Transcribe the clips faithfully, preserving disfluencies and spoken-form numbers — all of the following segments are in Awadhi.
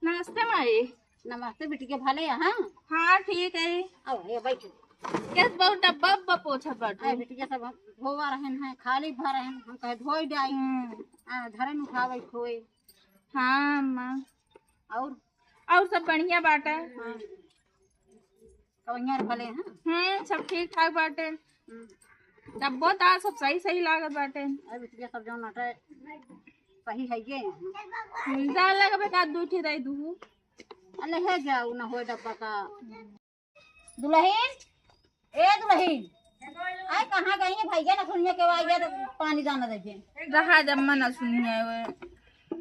नमस्ते माई। नमस्ते बिटिया, भले हैं? हाँ, ठीक है। आओ, ये बैठो। कैस बहुत डब्बा उब्बा पोछत बाटू? अरे बिटिया, सब धोवा रहन हैं, खाली भर रहन, हम कहे धोई डाई। हम्म। आ, धरन उठावे खोए। हाँ अम्मा। और? और सब बढ़िया बाटे। हाँ। कवैया भले हैं? हम्म, सब ठीक ठाक बाटे। हम्म। तब्बो ता सब सही सही लागत बाटे। अरे बिटिया, सब जौन बाटे सही है ये। हम्म, जा लगे बे का दू ठे दई दू। अले है जाऊ ना होए डब्बा का। दुलहिन, ए दुलहिन, आय कहाँ गई है भैया? ना सुनिए के आइए तो पानी जाना दे। रहा जम्मा ना सुनिए वे।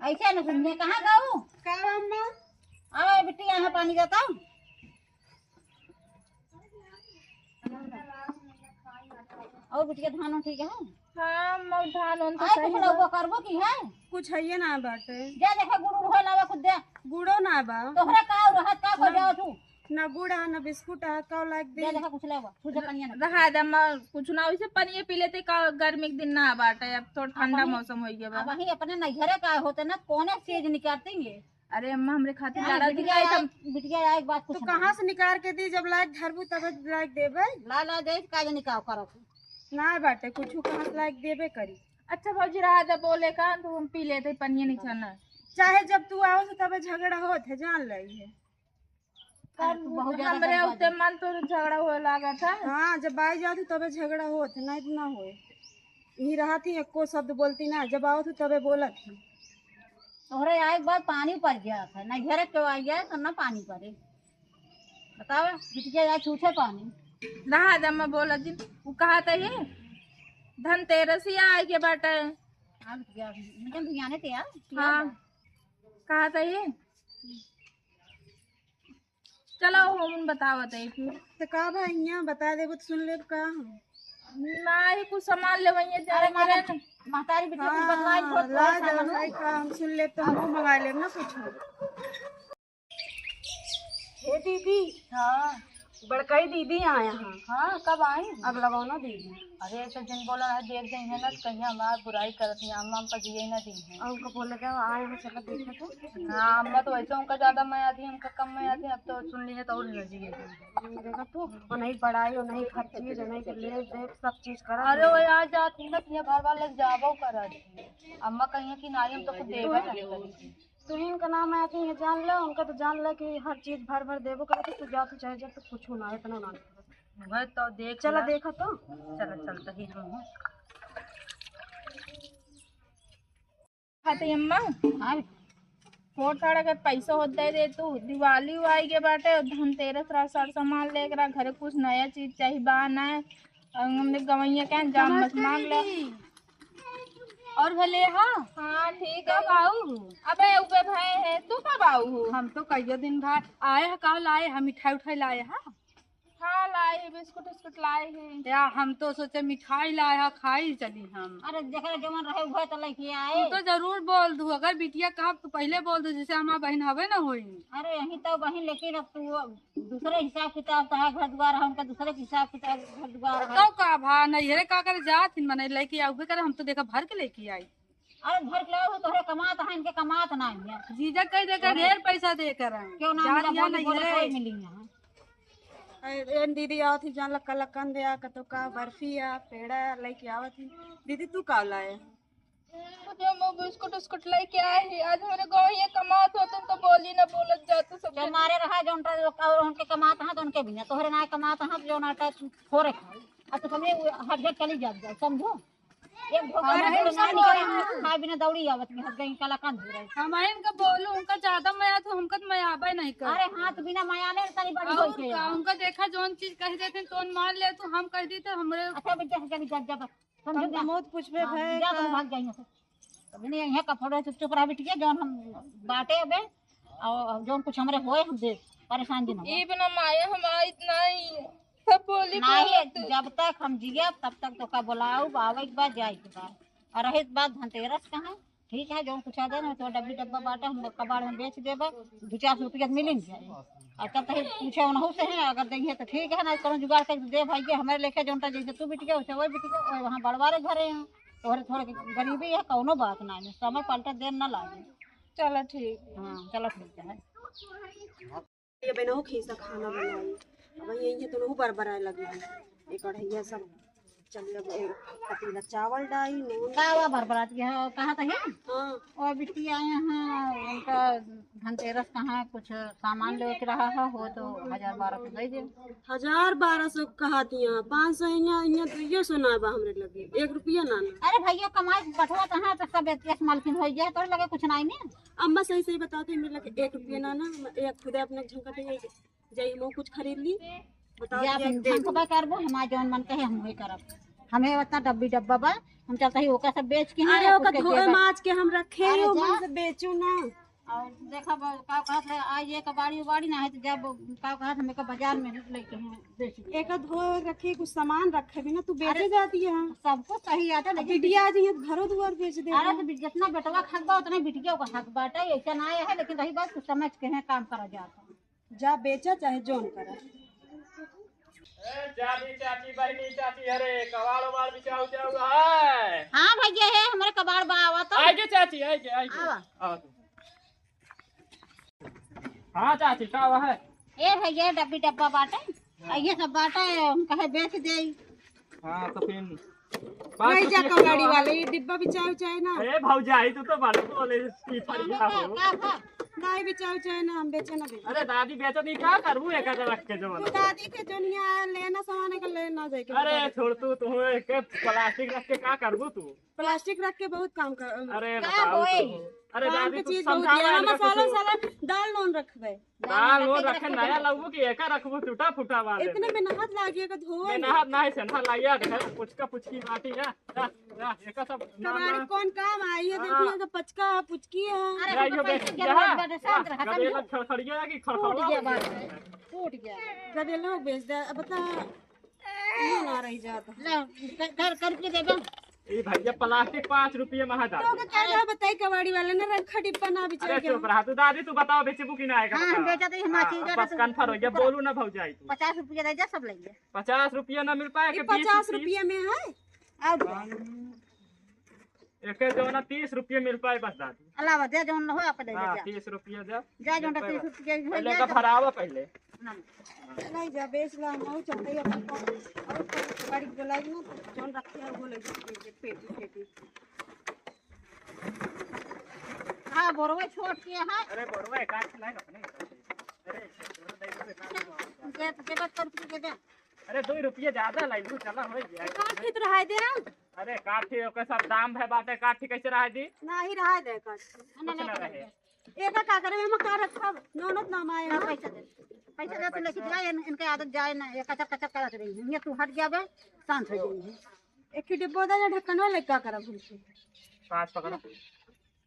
ऐसे ना सुनिए, कहाँ गऊ? का अम्मा? आवा बिट्टी, यहाँ पानी जाता। और बिटिया, धान ठीक है? हाँ, मऊ धान उन तो आय सही कुछ बा। लोगों करबो की है? कुछ है ये ना बाटे। जा देखा गुड़ उड़ हो लावा खुद दे। गुड़ो ना बा। तोहरा का और रहत का को ना। जाओ तू? ना गुड़ है, ना बिस्कुट है, का लाग दे? जा देखा कुछ लावा, खुद पनिया ना। रहा दे, हम कुछ ना, वैसे पनिया पी लेते का, गर्मी के दिन ना बाटे, अब थोड़ा ठंडा अब वही, मौसम हो गया बा। अब वही अपने नैहरे का होते ना, कौने चीज निकालते हैं? अरे अम्मा, हमरे खातिर अरे लाड़ा बिटिया, दिखाई आए, तब। बिटिया, आए एक बात तू कुछ कहाँ से निकाल के दी? जब लायक धरबू तब लायक देबे। ला, ला दे, काज निकाल करत। ना बाटे, कुछ कहाँ से लायक देबे करी। अच्छा भौजी, रहा दे, बोले का, तो हम पी लेते, पनिया नहीं छाना। चाहे जब तू आओ तो तबे झगड़ा होत है, जान ले है। अरे तू बहुत ज्यादा हमरे गलत उते बात है। मन तो झगड़ा होए लागत है। हाँ, जब आई जात है तबे झगड़ा होत है, नहीं तो ना होए। यही रहत ही, एको शब्द बोलती ना, जब आवत हूँ तबे बोलत ही। तोहरे आए के बाद पानी पड़ जात है, ना घर के आई जाए तो ना पानी पड़े। बतावा, बिटिया जाए छूछे पानी। रहा दे, मैं बोलत दिन, वो कहा था ये धनतेरस ही आए के बाटे। हाँ, बिटिया, मुझे ध्यान है तेरा। हाँ, कहा था ये। चलो, हम बतावत है फिर। तो का बा, हियाँ बता देबो तो सुन लेब का हम? ना, ही कुछ सामान लेवइये अरे जाए के मारे, रहे ना। महतारी बिटिया कुछ बनवाई हाँ, बहुत ला बहुत जाओ सामान ना, है। का हम सुन लेब तो हमहू मंगा लेब ना कुछ। हे दीदी। हाँ। बड़काई दीदी आया हाँ। हाँ, कब आई? अब लगाओ ना दीदी। अरे, ऐसे जिन बोला ना, देख जाई है ना, तो कहीं हमार बुराई करत नहीं, अम्मा हमका जिए ना दी है। और उनको बोले जाओ, आए हैं, चलो देखे तो। हाँ, अम्मा तो वैसे उनका ज्यादा मया थी, हमका कम मया थी, अब तो सुन ली है तो और न जिए दी। देखा तू, वो नहीं पढ़ाई, वो नहीं खर्ची, वो नहीं के ले दे, सब चीज करा अरे, दे। वो आ जाती ना, तो ये भर भर लग जाबो करत। अम्मा कहीं कि नाई, हम तो कुछ देबे नहीं करी। तुहिन का नाम है कि ये जान ले, उनका तो जान ले कि हर चीज भर भर देबो करत, तू जा, तू चाहे जा, तो कुछ ना, इतना ना। वह तो देख चला ला। देखा तो। चला, चलता ही हम। खाते अम्मा? हाँ। थोड़ थाड़ा अगर पैसा होत दे दे तू, दिवाली आई के बाटे, धनतेरस रहा, सर सामान लेके रहा, घरे कुछ नया चीज चाही बा ना, और हमने गवैया के जाम मत मार ले। और भले हा? हाँ, ठीक है। कब आऊ हो? अबे, उबे भए है, तू कब आऊ हो? हम तो कइयो दिन बाद आए हा, का लाए हा? मिठाई उठाई लाए हा? हाँ, लाए है, बिस्कुट उस्कुट लाए है। या, हम तो सोचे मिठाई लाए हा, खाई चली हम। अरे, जेकरा जवन रहे, उहे तो लेके आए। तू तो जरूर बोल दू, अगर बिटिया कहब तो पहिले बोल दू, जैसे हमार बहिन हवे ना होई। अरे, यही तो बहिन, लेकिन अब तू दूसरे हिसाब किताब, तहार घर दुआर है, उनका दूसरे के हिसाब किताब घर दुआर है। तो का भा, नैहरे का करे जात ही, मने लेके आउबे करे, हम तो देखा भर के लेके आई। अरे भर के लाओ, तोहरे कमात है, इनके कमात ना है। जीजा कह दे कर अरे। ढेर पैसा दे कर हैं। क्यों ना जात मिला, या बोली, बोली, नैहरे। कोई मिली यहाँ। ए, ए, दीदी आवत ही, जान लक्का लक्कन दे आ, कतो का बर्फी आ, पेड़ा लेके आवत ही। दीदी तू का लाए? जो मैं बिस्कुट उस्कुट लेके आए ही, आज मेरे गाँव ये कमात हो, तुम तो बोली ना बोलत जाते सब जो जने। मारे रहा, जो उनका, और उनके कमात हाथ, उनके बिना, तोहरे ना कमात हाथ, जो ना टाइप हो रखा। अब तो तुम्हें हट झट चली जात जाए, समझो? एक धोखा अरे, में तो ना निकले, हम खाए बिना दौड़ी आवत में, हट गई, काला कान हो रहे। हम इनका बोलू, उनका ज्यादा मया तो हमका तो मया आबे नहीं कर। अरे, हाथ बिना मया नहीं, तनी बड़ी और होई के का, यार। उनका देखा, जौन चीज कह देते, तोन मान ले, तू हम कह दी, तो हमरे अच्छा, बेटा, चली जा, जा, बस। समझो हम ना? मौत पूछबे हाँ, भय जा, का। तुम भाग जाइए। अभी नहीं, यहाँ का फोटो चुप चुप रह बिटिया, जौन हम बाटे अबे, और जौन कुछ हमरे होए, हम दे, परेशान दिन हम। ई बिना माया हम आइत नहीं, सब बोली नहीं, बोलत। जब तक हम जियब, तब तक तोका बोलाउब, आवे के बाद, जाए के बाद, और रहे के बाद धनतेरस का है, ठीक है, जौन कुछ आ जाए ना, तो डब्बी डब्बा बाटे, हम कबाड़ में बेच देबे, दो चार सौ रुपया मिल जाए। और तब तक पूछे उनहु से है, अगर देंगे तो ठीक है, ना कोनो जुगाड़ करके दे भाई, ये हमारे लेके जौन ता जैसे तू बिटिया, वैसे वही बिटिया, और वहाँ बड़वारे घरे हैं, तोहरे थोड़े गरीबी है, कौनो बात ना है, समय पलटा देर ना लागे। चलो ठीक। हाँ, चलो ठीक है। ये बनहु खीसा खाना बनाई। अब यही है तो नहु बरबराए लगी है। एक कढ़ैया सब चलिए, अब एक पतीला चावल डाई, नून। का हुआ बरबरात के है? कहा तो है? हाँ। और बिटिया यहाँ उनका धनतेरस कहाँ कुछ सामान लेवे के रहा है, हो तो हजार बारह सौ दे दे। हजार बारह सौ कहा थी यहाँ, पाँच सौ यहाँ, यहाँ तो ये सुना बा हमरे लगे, एक रुपया ना ना। अरे भैया कमाई बटवा कहाँ तो सब एक मालकिन हो गया, तोरे लगे कुछ नहीं ने। अम्मा सही सही बताओ तो मेरे लगे एक रुपया ना ना, एक खुदे अपने झुमका दे जाई, हम कुछ खरीद ली। बताओ या भैया, फिर दे हम दो। सुबह करबो, हमार जौन मन कहे हम वही करब। हमें उतना डब्बी डब्बा बा, हम चलता ही ओका सब बेच के हैं, अरे या ओका कुछ के धोए देबा। माज के हम रखे अरे ही, जा। मन से बेचू ना। और देखा बा, का कहत है, आ ये कबाड़ी उबाड़ी ना है तो जब का कहत हम एक बाजार में लेके हम बेच दे। एक धोए रखे, कुछ सामान रखे भी ना, तू बेचे अरे, जाती है। सब कुछ सही आता, अब लेकिन बिटिया आज ये घरों दुआर बेच दे अरे रहा। तो बि-, जितना बेटवा के हक बा उतना बिटिया का हक बाटे, ऐसा ना है, लेकिन रही बात कुछ समझ के है काम करा जाता। जा बेचा चाहे जौन करा। ए, चाची, चाची, बहिनी, चाची, अरे, कबाड़ उबाड़ बिचाऊ, चाऊ है? हाँ भैया, है, हमरे कबाड़ बा, आवा तो। आइगे चाची, आइगे, आइगे। आवा। आवा तू। हाँ चाची, का हुआ है? ए भैया, डब्बी डब्बा बाटे। आ, ये सब बाटे, हम कहे बेच देई। हाँ, तो फिर वही जा कबाड़ी वाले, ये डिब्बा बिचाऊ चाहे ना। ए भौजाई, तू तो बड़ा बोले, की फरिया हो। का, का? नहीं बिचाऊ चाहे ना, हम बेचे ना दे। अरे दादी, बेचो नहीं, का करबू एक आधा रख के जो तू वाला? दादी के जोनिया लेना सामान का लेना जाए के अरे छोड़ तू, तू एक प्लास्टिक रख के का करबू तू? प्लास्टिक रख के बहुत काम कर। अरे का बताओ होई? तो। अरे काम दादी, के तू चीज बहुत समझावा है, इनका मसाला कुछ। वसाला, दाल नून रखबे। दाल नून रखे, नया लगबो कि एका रखबो टूटा फूटा वाले इतने में। मेहनत लागी है धोए में। मेहनत नहीं, सेंधा लागिया, देख, पुचका पुचकी बाटी है। जा, जा, एका सब ना, कबाड़ी ना। कौन काम आई है? हाँ। देखिए, तो पचका है, पुचकी है। अरे, या, हमको यो पैसे बेच की दिया जरूरत है। बाटे, शांत रहा, गदेला समझो? खड़खड़िया है कि टूट खड़खड़वा गया हो गया? बात, टूट गया। गदेला बेच दे, अब बता, ये ना रही जात। ले, कर, कर, करके दे दो। ए भैया, प्लास्टिक पाँच रुपये में है दादी। तो का क्या बताई कबाड़ी वाला ने रखा डिब्बा ना बिचार अरे के चुप हम। रहा तू दादी, तू बताओ बेचबू कि ना आएगा हाँ, हम बताओ। बेचा तो ही हमार हाँ, चीज अब है बस तो कन्फर्म हो गया, बोलू ना भौजाई तू। पचास रुपया दे जा, सब लेंगे। पचास रुपया ना मिल पाए ये कि बीस पचास रुपये? रुपया में है। अब एक जो ना तीस रुपये मिल पाए बस दादी। अलावा दे जौन हो आप दे हाँ, दे जा। तीस रुपया दे। जा जौन तीस रुपया तीस रुपया हो पहले जा का तो। भरावा पहले। नहीं जा, बेच ला, हम और चलते ही अपन को, और कोई गाड़ी बोलाई ना, तो जौन रखते हैं, वो ले जाते हैं, पेटी, पेटी। हाँ, बोरवा छोट के है। अरे, बोरवा एक आध लाए अपने। अरे, दे, दे, बस कर, दे, दे। अरे, दो रुपया ज्यादा लाई, चला, हो गया। काट के तो रहाई दे। अरे, काठी, ओकर सब दाम है, बाटे, काठी कैसे रहाई दी? नहीं रहाई दे, काठी। कुछ ना रहे। एका का करे, एमा का रखब? ननद ना माए ना, ना। पैसा दे। पैसा दे, तू लेके जा, इन-, इनके आदत जाए ना, ये कचर कचर करत रही है। ये तू हट जाबे, शांत हो जाएगी। एक ही डिब्बो दे, या ढक्कन वाले का करब हमसे? पाँच पकड़ो।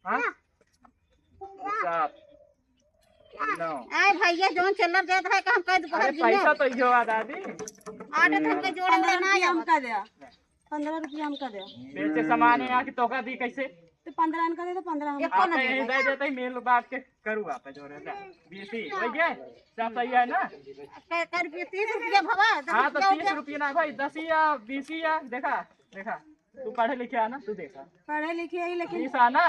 हाँ? सात। नौ। आए भैया, जौन चिल्लर देत रहे, का हम कह दे, अरे, पकड़ गिने। पैसा तो यो आ, दादी। आदत हमके जोड़े वाला ना पन्द्रह रुपया आवा। हमका दे। पन्द्रह रुपया हमका दे। बेचे सामान है यहाँ की तोका दी कैसे? तो पन्द्रह इनका दे दो, पन्द्रह हम एको ना आपका यही देबे। दे देते ही मेल बात के करू आप जो रहता। बीसी, वही है? सब सही है ना? कै, कै रुपये? तीस रुपया भवा, दस हाँ, तो रुपया हो तीस गया। रुपया ना भाई, दस ही या बीस ही या, देखा, देखा। तू पढ़े लिखे है ना, तू देखा। पढ़े लिखे ही, लेकिन बीस आना।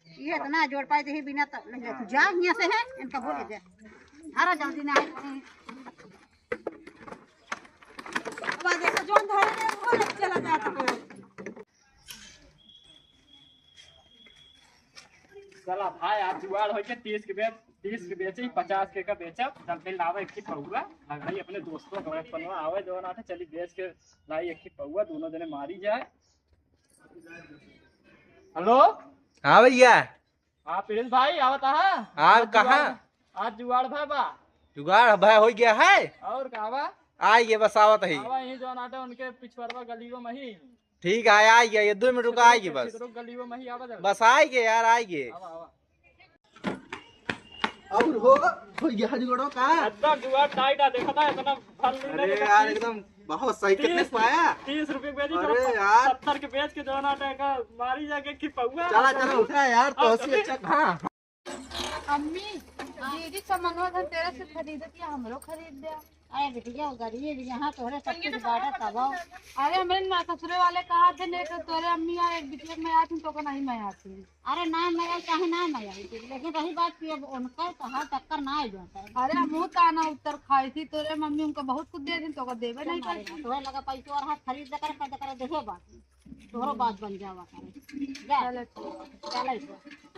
ये इतना जोड़ पाए तो ही बिना तो नहीं, तू जा यहाँ से है, इनका बोले दे। अरे जल्दी ना है। अब देखो, जोन धरे रहे, वो लेके चला जाता है। चला भाई, आप जुगाड़ होके तीस के बेच, तीस के बेचे, पचास के का बेचब, चल फिर लावे एक ही पौवा, लगाई अपने दोस्तों का, एक पनवा आवे जो ना था, चली बेच के लाई एक ही पौवा, दोनों जने मारी जाए। हेलो। हाँ भैया। हाँ प्रिंस भाई, आवत हा? हाँ, आज कहाँ? जुगाड़, आज जुगाड़ भा बा। जुगाड़ भा हो गया है? और का बा? आ ये बस आवत है। आवा यहीं जौन आटे उनके पिछुआरवा गलियों में ही। ठीक है, आ गया, ये दो मिनट रुका, आ गया बस। छितरो गलियों में ही आवा जल्दी। बस आ गया यार, आ गया। आवा, आवा। और हो, हो गया जुगाड़ो का? एकदम जुगाड़ टाइट है, देखा था इतना फल नहीं अरे लगा। यार, एकदम बहुत सही। कितने तीस, पाया? तीस रुपये बेची, अरे चलो, यार। सत्तर के बेच के जौन आटे का मारी जाके की पौवा। चला, चला, उठा यार, तो हाँ, अस्सी चलिए। अच्छा, हाँ। अम्मी, दीदी सामानवा धनतेरस से खरीदत या हमरो खरीद दे। अरे बिटिया, गरीब, यहाँ तोहरे सब कुछ बाटे तब। अरे हमरे ना ससुरे वाले कहा थे, नहीं तो तोरे अम्मी और एक बिटिया में आती तो को नहीं मैं आती। अरे ना मैं आई, चाहे ना मैं आई, लेकिन रही बात कि अब उनका कहा चक्कर ना आ जाता है। अरे हम ताना उत्तर खाई थी, तोरे मम्मी उनको बहुत कुछ दे दी, तो को देवे नहीं करती। तोहरे लगा पैसो और हाथ खरीद दे करे, पैदा करे, देखे बात, तोहरो बात बन जावा करे। जा, चलो। चलो।